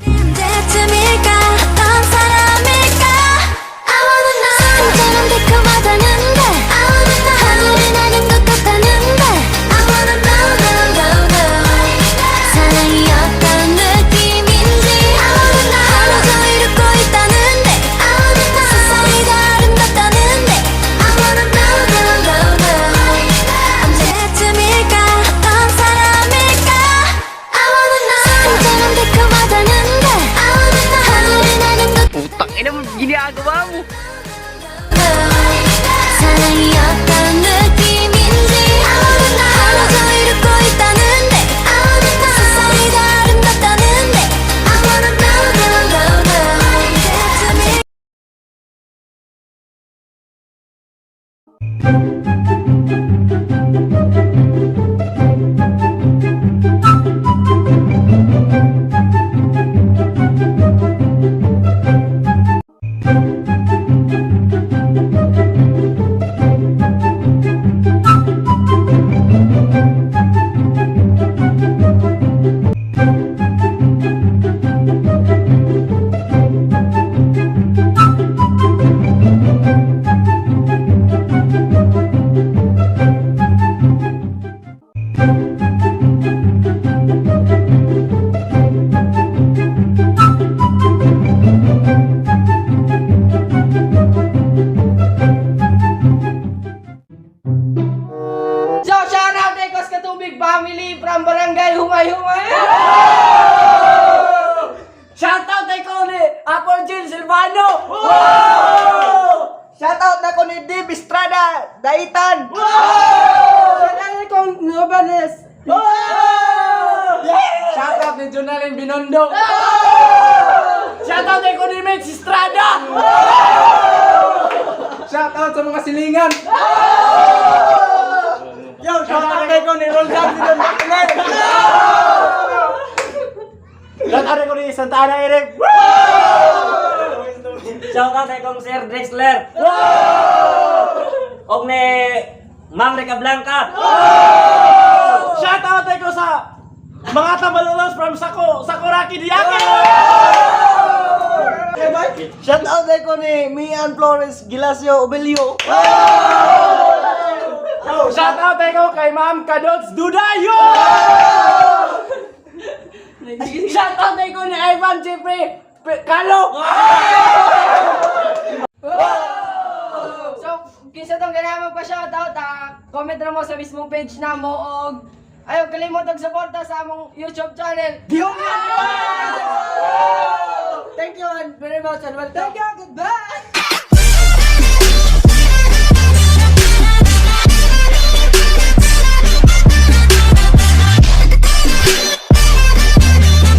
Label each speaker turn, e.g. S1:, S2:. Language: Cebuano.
S1: 언제쯤일까 어떤 사람일까 I wanna know 사탕처럼 달콤하다는데 I wanna know 하늘을 나는 것 같다는데 I wanna know know know know 사랑이 어떤 느낌인지 I wanna know 하루 종일 웃고 있다는데 I wanna know 세상이 다 아름답다는데 I wanna know know know know 언제쯤일까 어떤 사람일까 I wanna know 사탕처럼 달콤하다는데 I wanna know 하늘을 나는 것
S2: Putang ina mo, ginagawa mo.
S1: 사랑이 어떤 느낌인지 I wanna know 하루 종일 웃고 있다는데 I wanna know 세상이 다 아름답다는데 I wanna know know know know 언제쯤일
S2: So, shout out kay Kos Katubig family from Barangay Humay-Humay.
S3: Shout out kay ko ni Apple Jill Silvano!
S4: Shout out na ko ni Dave Estrada, Daitan.
S2: Shout out kay Kong Novanes.
S3: Shout out ni Jonalyn Binondo! Shout out kay ko ni Mitch Estrada!
S5: Shout out sa mga silingan.
S4: Yo, shout out kay ko ni Roldan Sidon Bacler.
S3: Shout out kay ko ni Santa Ana Eric!
S6: Shout out kay Kong Sir Drexler. Og ni Ma'am Rica Blanca.
S3: Shout out kay ko sa mga tambalulos from Sako, Sakuraki Diake!
S4: Shout out kay ko ni Mian Flores Gilasio Obelio.
S3: Shout out kay ko kay Ma'am Kadots Dudayo! Shout out kay ko ni Ivan Jeffrey Kalo!
S2: So, kinsa tong ganahan pa shout out, comment na mo sa mismong page na mo og ayaw kalimot og suporta sa among YouTube channel.
S4: Thank you and very much and welcome.
S2: Thank you, goodbye.